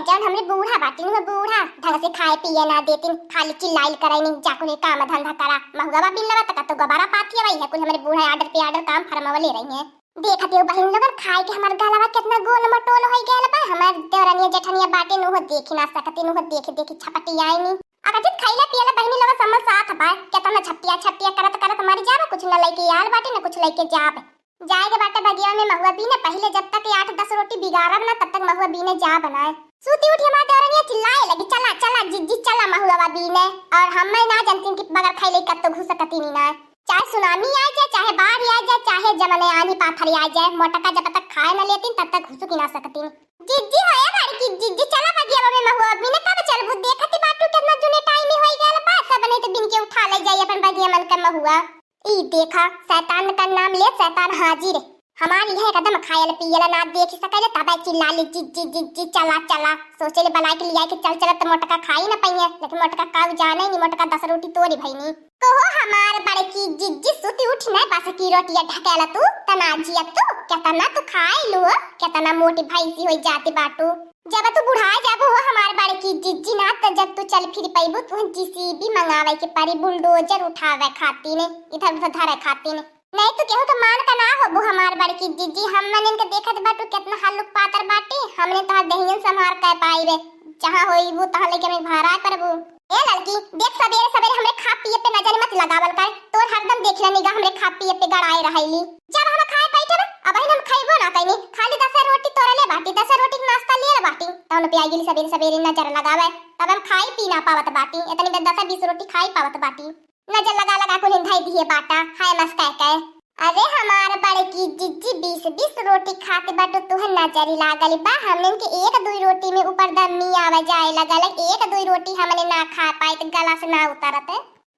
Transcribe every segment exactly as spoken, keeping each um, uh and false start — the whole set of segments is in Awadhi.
जौन हमरे बूढ़ा बाटिन, उहे बूढ़ा ढंग से खाए पिए ना देतिन, खाली चिल्लाइल करैनी, जा कुल काम धंधा करा। महुआ बीन लेबा त कतो गोबरा पाथी अबई है, कुल हमरे बूढ़ा order पे order काम फरमवले रही है। देखत हो बहिन लोगन, खाए के हमार गलवा केतना गोल मटोल होइ गयल बा। हमार देवरनिया जेठनिया बाटिन, उहो देखी ना सकतिन, उहो देखी देखी छपटी आइनी। अगर जित खइला पियला बहिनी लोगन समझ साथ बा, केतना छपटिया छपटिया करत करत मर जाब, कुछ न लइके आल बाटी न कुछ लइके जाब। जाए के बाटे बगिया में महुआ बीने, पहिले जब तक आठ दस रोटी बिगाड़ब ना, तब तक महुआ बीने जाब ना। सूती उठी हमार देवरनिया चिल्लाए लगी, "चला, चला, जिज्जी, चला महुआ बीने।" और हम ना जानतीन कि बगैर खइले कत्तो घुस सकतीनी ना। चाहे सुनामी आ जाए, चाहे बाढ़ आ जाए, चाहे जमने आंधी पाथर आ जाए, मोटका जब तक खाए न लेतीन, तब तक घुसुकी ना सकतीन। "जिज्जी हो, ए बड़की जिज्जी, चला बगिया में महुआ बीने।" "कब चलबू? देखती बाटू केतना जुने टाइम होइ गयल बा, सब नहीं तो बिन के उठा ले जाई अपन बगिया मन का महुआ।" ई देखा, शैतान का नाम ले, शैतान हाजिर। हमार इहे एकदम खायल पियल ना देख सकेले, तबे चिल्लाली, "जिज्जी, जिज्जी, चला, चला।" सोचेले बलाइ के लियाइ के चल चलत त मोटका खाई न पइहे, लेकिन मोटका काऊ जाने नी, मोटका दस रोटी तोरी भइनी। कहो हमार बड़की जिज्जी, सुती उठी न, बस की रोटिया ढकेला तू, तना जिया तू, केतना तू खाइलू हो, केतना मोटी भैंसी होइ जाती बाटू। जब तू बुढ़ाए जाबू हो हमार बड़की जिज्जी ना, त जब तू चल फिर पइबू, तू JCB मंगावे के पड़ी, बुलडोजर उठावे खातिर, इधर उधर धरे खातिर। नहीं तू केहू के मान का ना होबू हमार बड़की जिज्जी, हमने इनके देखत बाटू केतना हल्लुक पातर बाटी, हमने तोहर देहियन संभार कर पाइबे, जहाँ होइबू तहाँ लेके हमें भराए परबू। ए लड़की, देख सबेरे सबेरे हमरे खा पिए पे नजर मत लगावल कर, तोर हरदम देखला निगाह हमरे खा पिए पे गड़ाए रहैली। जब हम खाए बैठे ना, अबहिन हम खइबो ना कइनी, खाली दस रोटी तोरे ले बाटी, दस रोटी के नाश्ता लिए बाटी, तौन पे आ गेली सबेरे सबेरे नजर लगावे, तब हम खाई पी ना पावत बाटी, इतनी देर दस बीस रोटी खाई पावत बाटी। नजर लगा लगा कुल धई दिए बाटा, हाय मस्काए के। अरे हमार बड़की जिज्जी, बीस बीस रोटी खाते बाटू, तुहे नजरी लागल बा, हमने के एक दुई रोटी में ऊपर दमी आवे जाए लगल, एक दुई रोटी हमने ना खा पाए त गला से ना उतरत।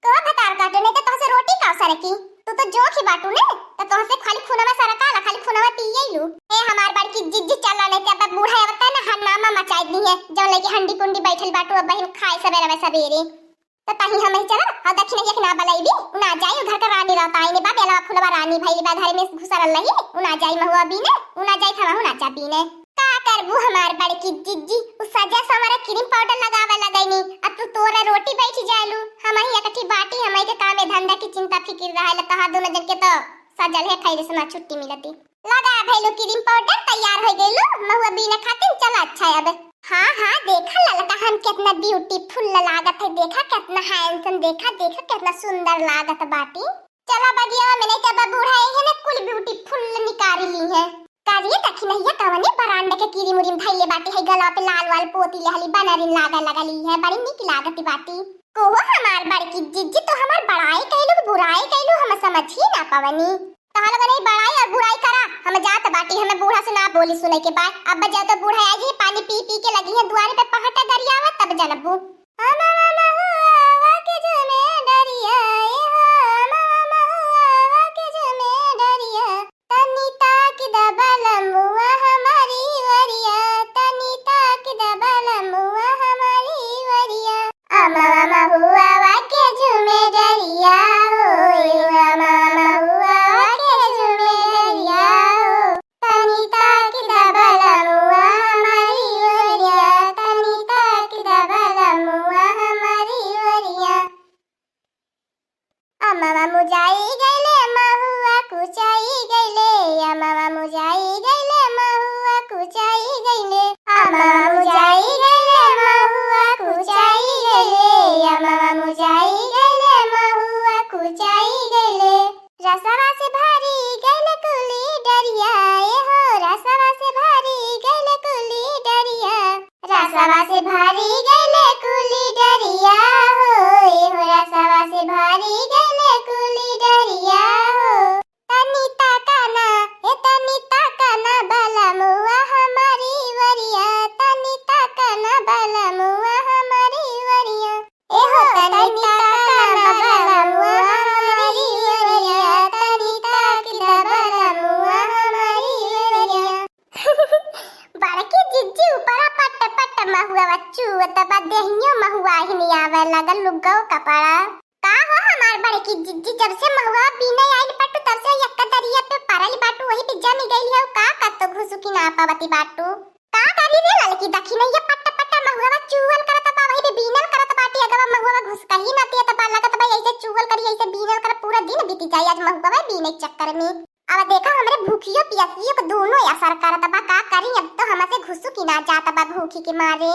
कहो भतार काटो, नहीं तो तोहसे रोटी का सरकी? तू तो जोंक ही बाटू ने, तो तोहसे खाली खूनवा सरकाला, खाली खूनवा पिए लू। ए हमार बड़की जिज्जी, चला नहीं तो अब बूढ़ा अवता ना हंगामा मचाई दी है, जौन लेके हंडी कुंडी बैठल बाटू, अब बहिन खाए सबेरे सबेरे। तो तही हम ही चला, और दखिनैया के ना बलैबी, उ ना जाई, उ घर का रानी रहता आईने बा, बेलवा फुलवा रानी भइली बा, घर में घुसरल रही, उ ना जाई महुआ बीने, उ ना जाई थमाहू नाचा बीने। का करबू हमार बड़की जिज्जी, उ सजा संवरा क्रीम पाउडर लगावे लगैनी, अब तू तोरा रोटी बैठ जालू, हम ही एकठी बाटी, हम ही के कामे धंधा की चिंता फिकिर रहे, तहा दोनों जन के तो सजल है खैले से ना छुट्टी मिलती। लगा भैलू क्रीम पाउडर, तैयार हो गईलू महुआ बीने खातिर, चला अच्छा है अब। हाँ हाँ, देखा ललका हम कितना ब्यूटीफुल लागत है, देखा कितना हैंडसम, देखा देखा कितना सुंदर लागत बाटी। चला बगिया में नहीं तब बूढ़ा है ना, कुल ब्यूटीफुल निकारी ली है। का रे दखिनैया, कवने ब्रांड के क्रीम उरीम धइले बाटी है, गला पे लाल वाल पोती लेहली, बनरिन लागा लगली है, बड़ी निक लागत बाटी। कोहो हमार बड़की जिज्जी, तो हमार बड़ाई कैलू बुराई कैलू, हम समझ ही ना पवनी। तहां लोगन ही बड़ाई और बुराई करा, हम जात बाटी, हमें बूढ़ा से ना बोली सुने के बाय। अब जाओ तो बूढ़ा आ जी, पानी पी पी के लगी है दुआरे पे पहाटा गरियावा, तब जनबू। अमवा महुआ के झूमे डरिया, ए हो, अमवा महुआ के झूमे डरिया। तनी ताक द बलमुआ हमारी ओरिया, तनी ताक द बलमुआ हमारी ओरिया। अमवा महुआ के झूमे डरिया हो, ए हो अमवा महुआ के झूमे डरिया हो। तनी ताक द बलमुआ हमारी ओरिया, तनी ताक द बलमुआ हमारी ओरिया। अमवा मुजाई गइले, महुआ कुचाई गइले, अमवा मुजाई गइले, महुआ कुचाई गइले, अमवा मुजाई गइले, महुआ कुचाई गइले, अमवा मुजाई गइले, महुआ कुचाई गइले। रसवा से भरी गइले कुली डरिया, ए हो, रसवा से भरी गइले कुली डरिया। रसवा से भरी गइले कुली डरिया हो, ए हो, रसवा से भरी गइले कुली डरिया हो। तनी ताका ना, ए तनी ताका ना, बलमुआ हमारी ओरिया, तनी ताका ना, बलमुआ हमारी ओरिया। ए हो, तनी ताका ना, बलमुआ हमारी ओरिया, तनी ताक द बलमुआ हमारी ओरिया। बड़की जिज्जी ऊपरा पट पट महुआ चुअत बा, देहियो महुआ ही नहीं आवे लगल लुगो कपड़ा। का हो हमार बड़की जिज्जी, जब से महुआ बीने आइल बाटू, तब से यक्का दरिया पे परल बाटू, वही पे जम गइल है, का कत्तो घुसुकी ना पावती बाटू? का करी रे ललकी दखिनैया, पट जात बा भूखी के मारे।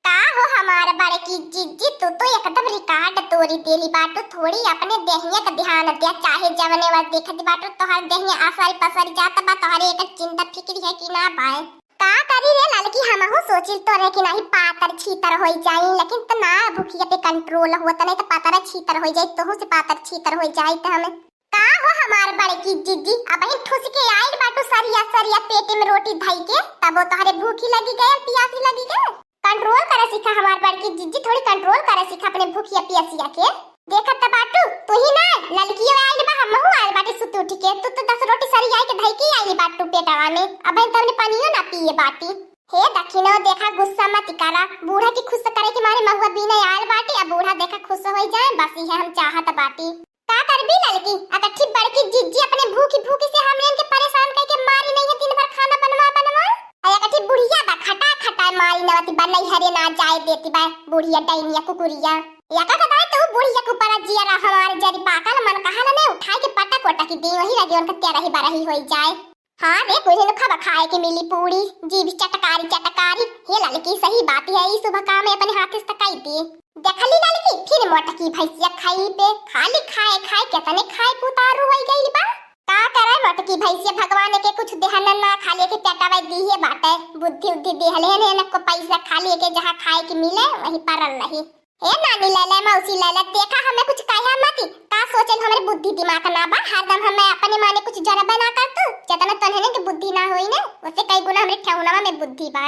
का हो हमार बड़की जिज्जी, तू तो एकदम record तोरी देली बाटू। थोड़ी अपने देहिया का ध्यान द्या, चाहे जवने वक्त देखत बाटू तोहर देहिया असर पसर जात बा, तोहरे एक चिंता फिक्र है कि ना बाय। का करी रे ललकी, हमहू सोचिल तो रहे कि नाही पातर छीतर होई जाई, लेकिन त ना भूखिया पे control होत, नहीं त पातर छीतर होई जाई, तोहू से पातर छीतर होई जाई त हम। का हो हमार बड़की जिज्जी, अबहिन ठुस के आइल बाटू सरिया सरिया पेटे में रोटी धई के, तबो तोहरे भूखी लगी गयल, पियासी लगी गयल। Control करे सीखा हमार बड़की जिज्जी, थोड़ी control करे सीखा अपने भूखिया पियासिया के। देखत त बाटू, तू ही ना, ललकियो आइल बा, हमहू आइल बाटी सुत उठ के। तू तो दस रोटी सरिया के धई के आइल बाटू पेटवा में, अबहिन तमने पनियो ना पिए बाटी। हे दखिनो, देखा गुस्सा मत करा, बूढ़ा की खुश करे के मारे महुआ बीने आइल बाटी, अब बूढ़ा देखा खुश होई जाए, बस इहे हम चाहत बाटी। का करबी ललकी, अकठी बड़की जिज्जी अपने भूखी भूखी से हमन के परेशान कइके मारी नहीं है, दिन भर खाना बनवा बनवा। आ अकठी बुढ़िया बा खटा खटा मारी नवती बा, नैहरे ना जाए देती बा, बुढ़िया डैनिया कुकुरिया। या का कहता है तू बुढ़िया के ऊपर जिया रहा हमारे जरी पाकल मन कहा ना उठाए के पटक वटक दी, वही लगे उनका तेरही बरही होई जाए। हाँ रे, कुल्हिन खाबा खाए के मिली पूरी, जीभ चटकारी चटकारी। हे ललकी, सही बात है, ई शुभ काम है, अपने हाथे से तकाई दी। देखली ललकी, फिर मोटकी भैंसिया खाई पे, खाली खाए खाए, कितने खाए पुतारू होई गइल बा। का करे मोटकी भैंसिया, भगवान के कुछ देहन ना, खाली के पेटावे दी है बाटे, बुद्धि उद्धि देहले है, न को पैसा खाली के जहाँ खाए के मिले, वहीं परल रही। ए नानी लैला, मौसी लैला, देखा हमें कुछ कहा मती। का सोचेन हमरे बुद्धि दिमाग ना बा, हरदम हमें अपने माने कुछ जनबे ना कर तू। जतना तोहने के बुद्धि ना होई ने, उससे कई गुना हमरे ठेहुनवा में बुद्धि बा।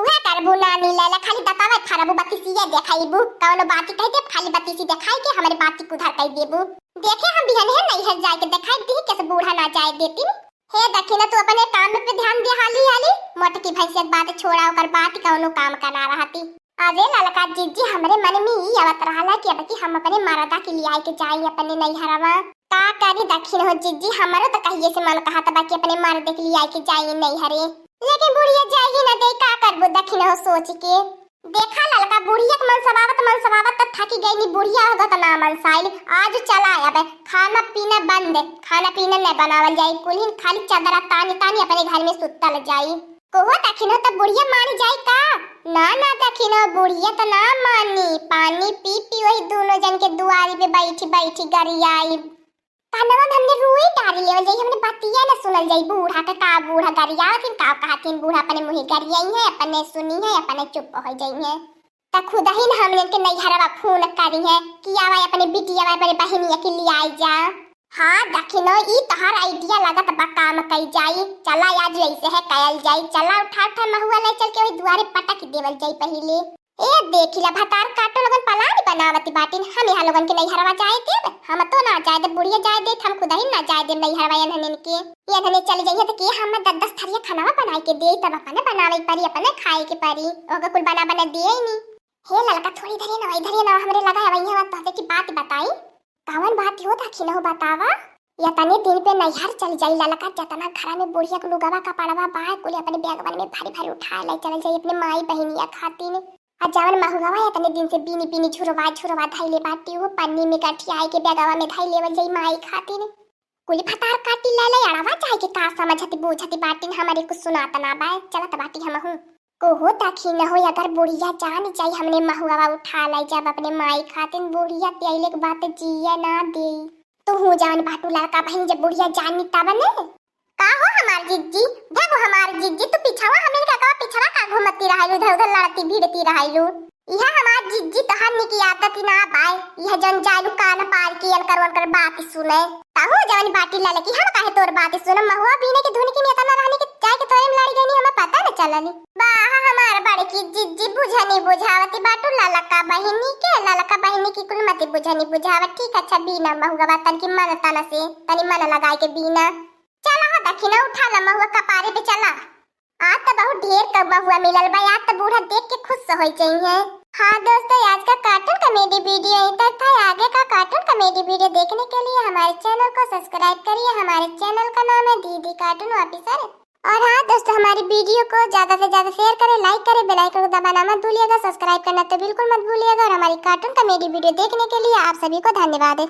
उहे करबू नानी लैला, खाली दतावा फरबू, बतिसिया देखाइबू, कौनो बाती कह दे, खाली बतिसी देखाई के हमरे बाती कुधर कह देबू। देखे हम बिहने है नैहर जाए के देखाई दी, कैसे बूढ़ा ना जाए देती। हे दखिना, तू अपने काम पे ध्यान दे हाली हाली। मोटकी भैंसिया के बात छोड़ा, ओकर बात कौनो काम का ना रहती। अरे ललका जिज्जी, हमरे मन में ई आवत रहला कि अब की हम अपने मरदा के लियाए के जाई अपने नैहरवा। का करी दखिन हो जिज्जी, हमरो तो कहिए से मन कहत बा कि अपने मरदे के लियाए के जाई नैहरे, लेकिन बुढ़िया जाए ही ना दे, का करबो दखिन हो सोच के। देखा ललका, बुढ़िया के मन सबावत, मन सबावत त थकी गई नी, बुढ़िया होगा त ना मन साइल। आज चला अब खाना पीना बंद, खाना पीना न बनावल जाई, कुल्हिन खाली चदरा तानी तानी अपने घर में सुतल जाई। कहो दखिनो त बुढ़िया मान जाई का? ना ना दखिनो, बुढ़िया त ना मानी, पानी पी पी वही दोनों जन के दुआरी पे बैठी बैठी गरियाई। कानवा में हमने रुई डारी लेवल जाई, हमने बतिया न सुनल जाई। बूढ़ा के का, बूढ़ा गरियावत हिन, का कहत हिन, बूढ़ा अपने मुँहे गरियाई है, अपने सुनी है, अपने चुप हो जाई है। त खुदहिन हमने के नैहरवा फोन करी है कि आवा अपने बिटिया, अपने बहिनिया के लियाई जा। हाँ दखिनो, ई तोहार idea लगत बा, काम कई जाई। चला आज ऐसे है कयल जाई, चला उठा उठा महुआ ले चल के वही दुआरे पटक देवल जाई पहिले। ए, देखिला भतार काटो लोगन plan बनावत बाटिन, हम यहाँ लोगन के नैहरवा जाए देब, हम तो ना जाए देब, बुढ़िया जाए देत, हम खुदहिन ना जाए देब नैहरवा एनहनिन के। एनहने चली जइहे त के हम दस दस थरिया खानावा बनाए के दे, तब अपने बनावे के परी, अपने खाए के परी, ओके कुल बना बना दिए ही नी। हे ललका, थोड़ी धरिए ना, वही धरिए ना, हमरे लगा है वही, हम तोहसे की बात बताई। कवन बात हो दखिनहो बतावा? यतने दिन पे नैहर चल जाई ललका, जतना घरा में बुढ़िया के लुगवा कपड़वा बा, कुल अपने बैगवन में भारी भारी उठा ले चल जाई अपने माई बहिनिया खातिन। आ जवन महुआ यतने दिन से बीनी बीनी झुरवा झुरवा धइले बाटी, वो पन्नी में गठियाई के बैगवा में धइ लेवल जाई माई खातिन। कुल भतार काटी ले ले अड़वा जाए के का समझती बूझती बाटिन, हमरे कुछ सुनात ना बा, चलत बाटी हमहू। कोहो दखिनहो, अगर बुढ़िया जान जाई हमने महुआ उठा लाई जब अपने माई खातिन, बुढ़िया पियले के बात जिए ना देई। तू हूँ जान बाटू ललका बहिन, जब बुढ़िया जानी तब ने। का हो हमार जिज्जी, देखो हमार जिज्जी, तू पिछवा हमने का, का पिछवा का घूमती रहलू, इधर उधर लड़ती भिड़ती रहलू। इहा हमार जिज्जी तोहार निकी आदत ना बाय, इहा जन जालू कान पार के अनकर वनकर बात सुने। ताहू जवन बाटी ललकी, हम काहे तोर बात सुनम? महुआ बीने के धुन की में इतना रहनी कि जाए के तोरे में लड़ी गईनी, हमें पता न चलल। वाह हमार बड़की जिज्जी, बुझनी बुझावती बाटू ललका बहिनी के, ललका बहिनी की कुल मती बुझनी बुझावत। ठीक अच्छा बीना महुआ बा, तन की मन तन से, तनी मन लगाए के बीना। चला हो दखिना उठा ला महुआ कपारे पे चला। आज त बहुत ढेर क महुआ मिलल बा, आज त बूढ़ा देख के खुश होइ जइहें। हाँ दोस्तों, आज का cartoon comedy video यहीं तक था। आगे का cartoon comedy video देखने के लिए हमारे channel को subscribe करिए। हमारे channel का नाम है दीदी Cartoon Officer। और हाँ दोस्तों, हमारी video को ज्यादा से ज्यादा share करें, like करें, bell icon को दबाना मत भूलिएगा, subscribe करना तो बिल्कुल मत भूलिएगा। और हमारी cartoon comedy video देखने के लिए आप सभी को धन्यवाद।